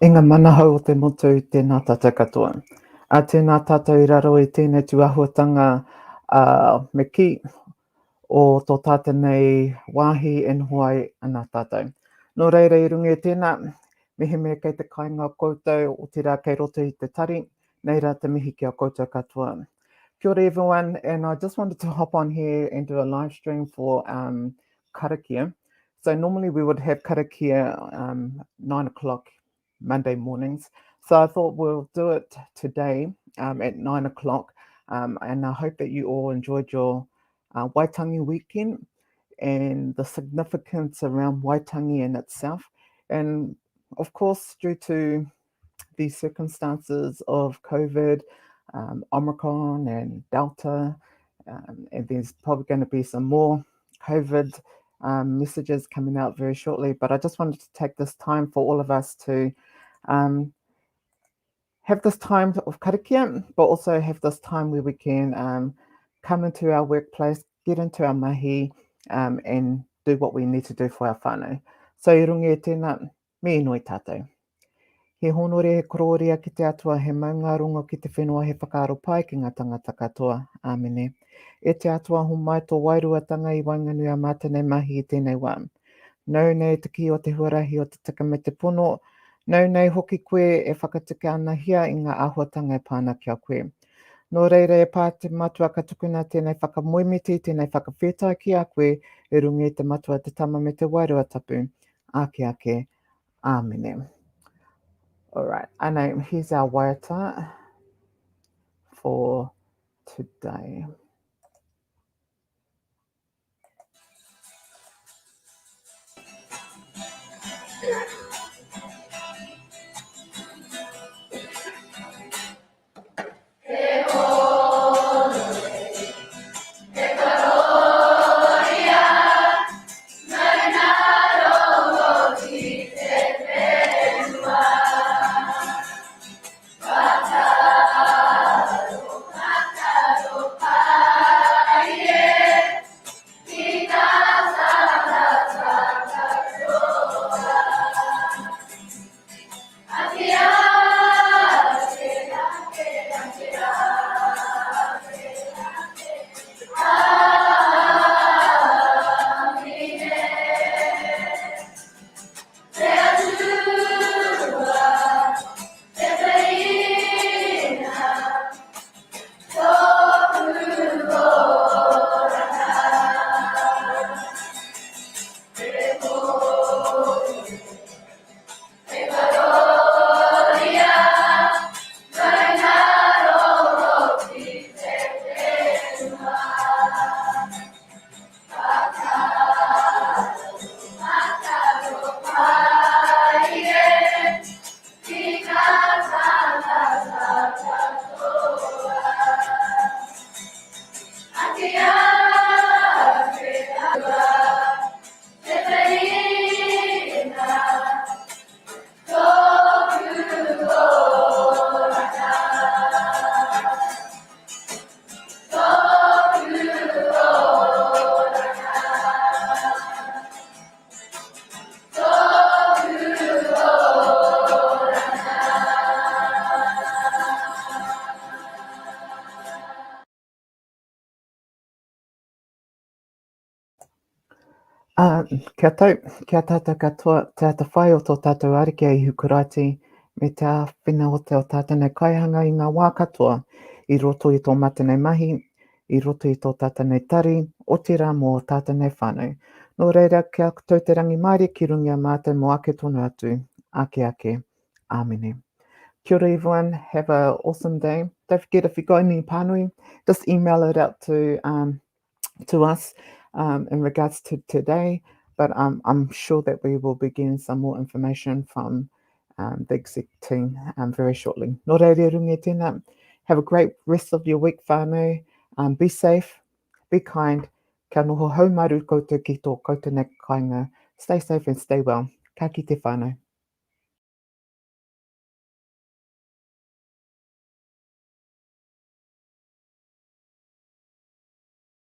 E ngā manahau o te motu, tēnā tātou katoa. A, tēnā tātou i raro i tēnei tūāhuatanga, ā, me kī, o tō tātou nei wāhi e noho ai ana tātou. Nō reira i runga i tēnā, mehemea kei te kainga koutou, otirā kei roto i te tari, nei rā te mihi ki a koutou katoa. Kia ora everyone, and I just wanted to hop on here and do a live stream for um, karakia. So normally we would have karakia um, 9 o'clock Monday mornings. So I thought we'll do it today um, at 9 o'clock. Um, and I hope that you all enjoyed your uh, Waitangi weekend and the significance around Waitangi in itself. And of course, due to the circumstances of COVID, um, Omicron and Delta, um, and there's probably going to be some more COVID um, messages coming out very shortly. But I just wanted to take this time for all of us to um, have this time of karakia, but also have this time where we can um, come into our workplace, get into our mahi, um, and do what we need to do for our whānau. So i runga i tēnā, me inoi tātou. He hōnore, he korōria ki te Atua, he maungārongo ki te whenua, he whakaaro pai ki ngā tangata katoa. Āmene. E te Atua, homai tō wairuatanga i waenganui a mātou nei mahi i tēnei wā. Nāu nei te kī o te huarahi o te tika me te pono, nāu nei hoki koe e whakatika anahia i ngā āhuatanga e pā ana ki a koe. Nō reira e pā te Matua ka tukuna tēnei whakamoemiti, tēnei whakawhetai ki a koe i runga i te Matua, te Tama me te Wairua Tapu. Ake ake. Āmene. All right, I know here's our waiata for today. Ā, kia tau, ki a tātou katoa, te atawhai o tō tātou Ariki a Ihu Karaiti, me te āwhina o te o tātou nei Kaihanga i ngā wā katoa, i roto i tō mātou nei mahi, i roto i tō tātou nei tari, otirā mō ō tātou nei whānau. Nō reira, kia tau te rangimārie ki runga i a mātou mō ake tonu atu, ake ake. Āmene. Kia ora everyone, have a awesome day. Don't forget if you got any pānui, just email it out to um, to us um, in regards to today. But um, I'm sure that we will be getting some more information from um, the exec team um, very shortly. Nō reira runga i tēnā, have a great rest of your week whānau. Um, be safe, be kind, kia noho haumaru koutou ki tō koutou nei kāinga. Stay safe and stay well. Ka kite whānau.